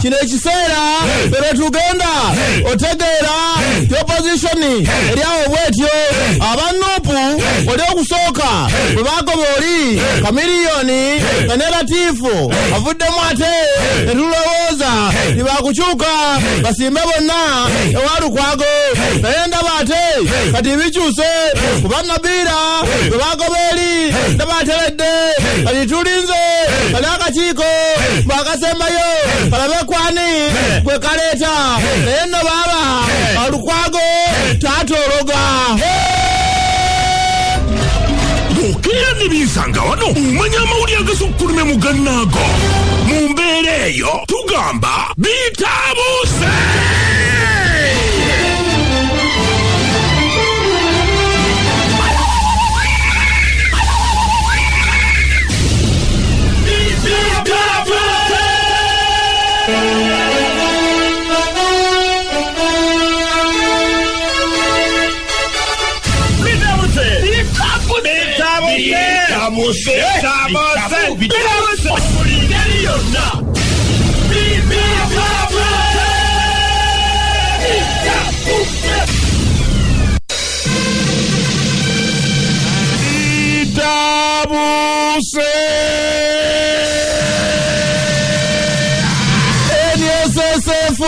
Kino ekiseera fere tugenda otegeera ti opposition eri awo bwetyo. Aba NUP oli okusooka bwe bagoba oli Chameleone nga ne Latifu avuddemu, ate ne tulowooza tibakukyuka basimbe bonna ewa Lukwago, naye ndaba ate kati bikyuse kuba Nabiira bwe bagoba eri ndaba ateredde. Kati tulinze kali akakiiko bwakasembayo kalabe kwani gwe kaleeta, naye nno baaba Lukwago taatologa. Bw'okeera ne binsanga wano omanya amawulire agasukkulumye mu gannaago. Mu mbeera eyo tugamba bitaabuse. Bitabuse. NSSF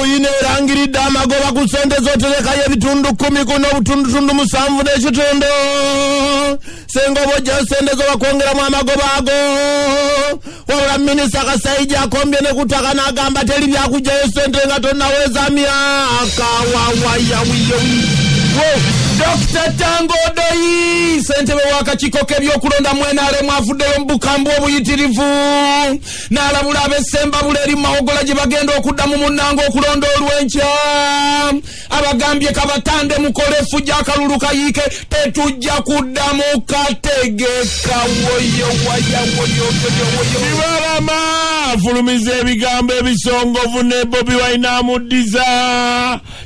inerangiridde amagoba ku ssente z'oterekayo ebitundu 10 kuno obutundutundu 7 n'ekitundu. Senga obojja ssente zo bakwongeramu amagoba ago. Wabula minisita Kasaija akombye ne ku ttaka n'agamba teri byakugyayo ssente nga tonnaweza myaka. Dr. Tangodoyi ssentebe w'akakiiko k'ebyokulonda mu NRM avuddeyo mu bukambwe obuyitirivu n'alabula ab'essembabule eri mu Mawogola gye bagenda okuddamu munnange okulonda olw'enkya. Abagambye kabatande mukole effujjo akalulu kayiike, tetujja kuddamu kategeka. Woyo waya woyo woyo woyo. Kibalama afulumiza ebigambo ebisongovu ne Bobi Wine amuddiza.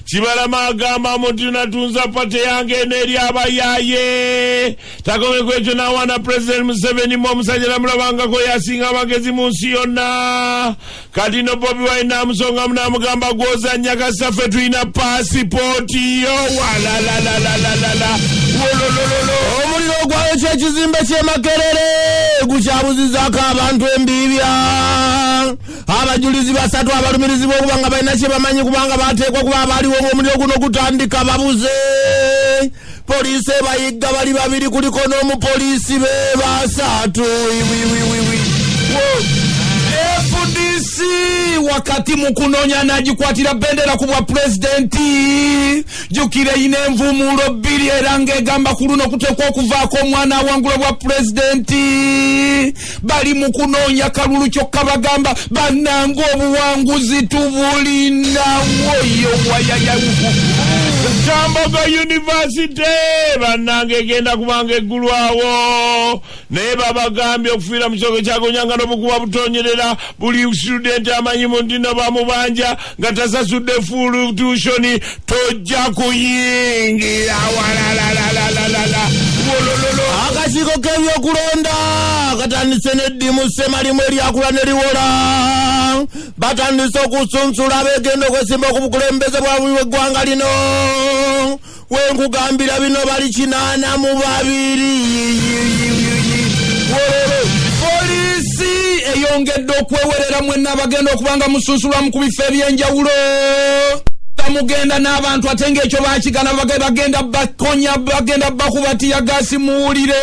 Kibalama agamba muti natunza pate yange n'eri abayaaye. Takomye ku ekyo n'awaana President Museveni mu omusajja namulabangako yasinga amagezi mu nsi yonna. Kati no Bobi Wine n'amusongamu n'amugamba gw'ozannya kasita ffe tulina paasipooti yo. Walalalalala wololololo. Omuliro ogwayokya ekizimbe ky'e Makerere gukyabuzizaako abantu embiibya. Abajulizi basatu abalumirizibwa okuba nga balina kye bamanyi kubanga bateekwa kuba abaaliwo ng'omuliro guno gutandika babuze. Poliisi ebayigga bali babiri, kuliko n'omupoliisi be basatu. FDC wakati mu kunoonya n'agikwatira bendera ku bwa pulezidenti. Jjukira eyina envumuulo 2 era ng'egamba ku luno kuteekwa okuvaako omwana awangula bwa pulezidenti. Bali mu kunoonya kalulu kyokka bagamba bannange obuwanguzi tubulinawo. Yo wayaya. Kyambogo University bannange egenda kubanga eggulwawo, naye babagambye okufiira mu kisoko kyagonyanga n'obukuba butonyerera. Buli student amanyi mu ntino bamubanja nga tasasudde full tuition tojja kuyingira. Walalalalala wolololo. Akakiiko k'ebyokulonda katandise n'eddimu ssema limu eryakula ne liwola. Batandise okusunsula abegenda okwesimba ku bukulembeze bwa bw'eggwanga lino. Wenkugambira bino bali 82. Poliisi eyongedde okwewerera mwenna abagenda okubanga musunsulwa ku bifo ebyenjawulo. Mugenda n'abantu ate ng'ekyo baakigana bagenda bakonya, bagenda bakuba tiyagaasi. Muwulire,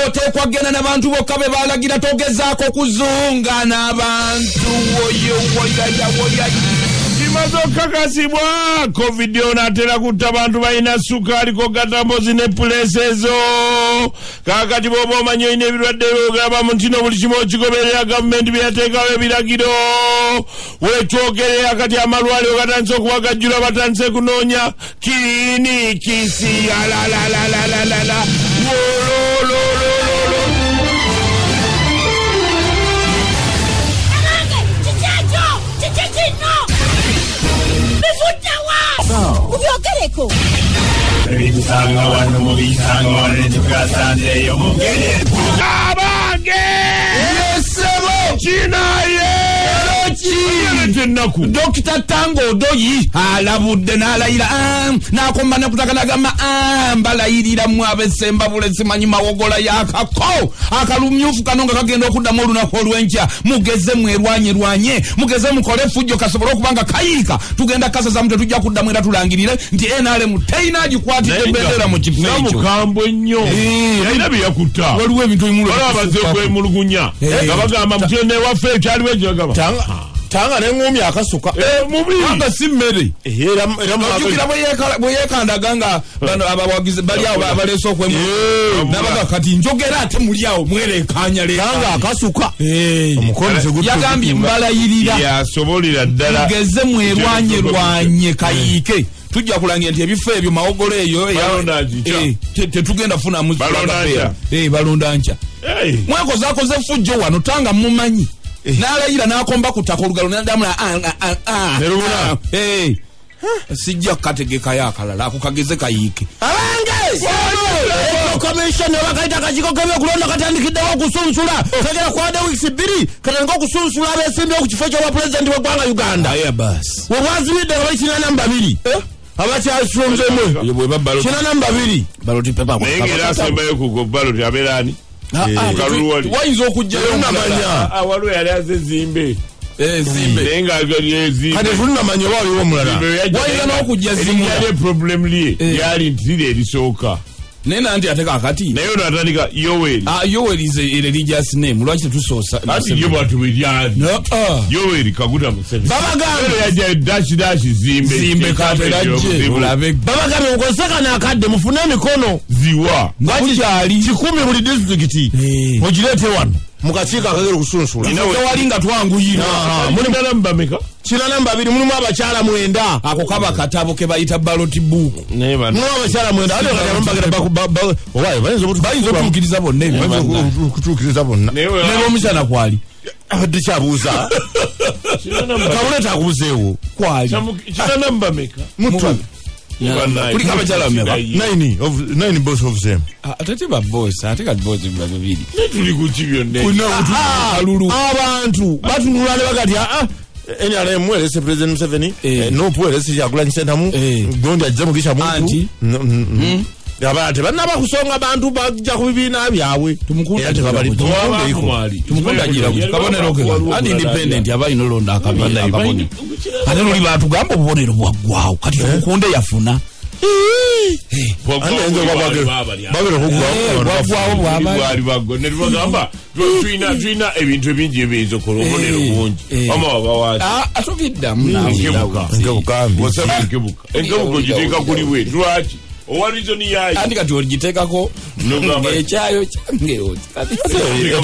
oteekwa genda n'abantu bokka be balagira, togezaako kuzunga n'abantu. Woyo woyaya woyaya. Kimaze okukakasibwa COVID ono atera kutta abantu balina sukaali kogatambozi ne puleesa ezo. Kaakati bw'oba omanyi olina ebirwadde byogamba mu ntino buli kimu okigoberera gavumenti bye yateekawo ebiragiro. Wetwogerera kati amalwaliro gatandise okubagajjula, batandise kunoonya kirinikisi. Alalalalala wololololo. Abange, kiki ekyo? Kiki kino? Bivuddewa? Mubyogereko. Ebisanga wano mubisanga wano tukasanzeeyo mugere. Abange Yesebo kinaye ki Ekyennaku. Dr. Tango Odoyi alabudde n'alayira, n'akomba ne kutaka n'agamba, mbalayirira mmwe ab'Essembabule, simanyi Mawogola yakako akalumyufu kano nga kagenda okuddamu olunaku olw'enkya. Mugeze mwerwanyerwanye, mugeze mukole effujjo kasobole okuba nga kayiika. Tugenda kasazamu, tetujja kuddamu, era tulangirire nti NRM terina agikwatidde bendera mu kifo ekyo. Mukambwe nnyo, yalina bye yakutta. Waliwo ebintu ebimu. Waliwo abazze okwemulugunya nga bagamba mutyo newaffe ekyaliwo ekyo, bagamba Tanga neŋŋumya akasuka. Mubi. Anga si mmere. Era era Ojjukira bwe yeekandaga nga bano abawagizi bali awo baleese okwemu nabaga, kati njogera ate muli awo mwerekanya. Tanga akasuka omukono. Yagambye mbalayirira. Yasobolera ddala. Mugeze mwerwanyerwanye kayiike, tujja kulangira nti ebifo ebyo Mawogolo eyo Balonda nkya. Tetugenda funamu. Balonda nkya. Balonda nkya. Hey. Mwekozakoze effujjo wano, Tanga mumanyi, n'alayira n'akomba ku ttaka olugalo nadamula. Ne lubula. Sijja kukategekayo akalala, ako kageze kayiike. Abange, commission oba kayita akakiiko k'ebyokulonda katandikiddewo okusunsula. Kagera kwade wiiki 2 katandika okusunsula abeesimbyewo ku kifo ky'obwapulezidenti bw'eggwanga Uganda. Aya basi. We bwazibidde nga bali 82 abakyasunzemu. Eyo bweba ballot. 82. Ballot paper. Naye ng'era asembayo ku ballot abeera ani? Kalulu wali. Wayinza okugjayo. Namanya. Ah, waliwo yali aze Zimbe. Zimbe. Naye nga Zimbe Kati tulunamanya oba waliwo omulala. Wayinza n'okujja Zimula. Erinnya problem lye lyali nti siri erisooka. Naye nanti ate kakati Naye ono atandika Yoweri. Ah, Yoweri is a religious name, lwaki tetusoosa? Anti ye bwatu bwe lyali. No, ah. Yoweri Kaguta Museveni. Babagambye. Era yajja dash dash Zimbe. Zimbe katerajje olabe. Babagambye mukozese kano akadde mufune emikono. Ziwa. Nga 1,000 buli disitulikiti, mugireete wano mu kakiiko akagera okusunsula. Tewali nga twanguyira. Muli mala mubameka? 82, mulimu abakyala 9. Ako kaba katabo ke bayita ballot book. Naye bano. Mulimu abakyala 9, ate kati abamu bagenda owaye bayinza Bayinza okutuukiriza bonna ebyo. Bayinza okutuukiriza bonna. Naye N'omukyala kwali. Abadde kyabuuza kabuleeta akubuzeewo. Kwali. Kinana mubameka? Mutu. Kuliko abakyala bameka? Nine of nine, both of them. Ate teba boss, ate kati boss biba bibiri. Naye tuli ku ki byonna? Kalulu. Abantu batunula ne bagati, aa, NRM erese President Museveni, NUP erese Kyagulanyi Ssentamu, gundi ajja Mugisha Muntu. Anti. Abalala tebannaba kusonga, bantu bajja ku bibiina byabwe. Tumukunde. Era tebabali. Mwali. Tumukundagira kuti kabonero ke andi independent aba alina olonda akabonero, ate luli batugamba obubonero bwaggwawo, kati Tumukunde yafuna. Anti ayinza okuba bagera okuggwawo. Bwaggwawo bwaba. Bwali baggo ne tubagamba tulina ebintu ebingi ebiyinza okukola obubonero bungi. Wama wabawaaki? Atubiddamu naawe. Enkebuka. Nkebukambi. Wasaba enkebuka. Enkebuka ogiteeka kuli we lwaki? Owa reason yayo. Anti kati ogitekako Nogamba- ekyayo kyange. Ate ekyo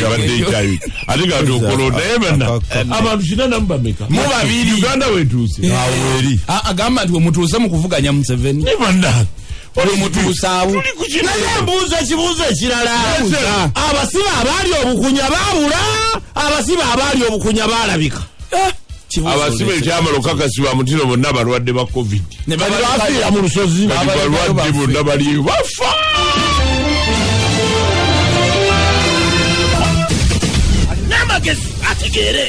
Abadde ekyayo ate nga tukola, naye banna abantu kinana mubameka? Mu babiri. Uganda wetuuse. Awo eri. Agamba nti wemutuuse mu kuvuganya Museveni. Naye banna Wemutuusaawo. tuli ku kino. Naye mbuuza ekibuuzo ekirala. Buuza. Abasibe abaali obukunya baabula, abasibe abaali obukunya baalabika. Abasibe ekyamala okakasibwa mutino bonna balwadde ba COVID. Ne Kati babalekayo. bafiira mu lusozi. Kati balwadde bonna bali bafa. N'amagezi ategeere.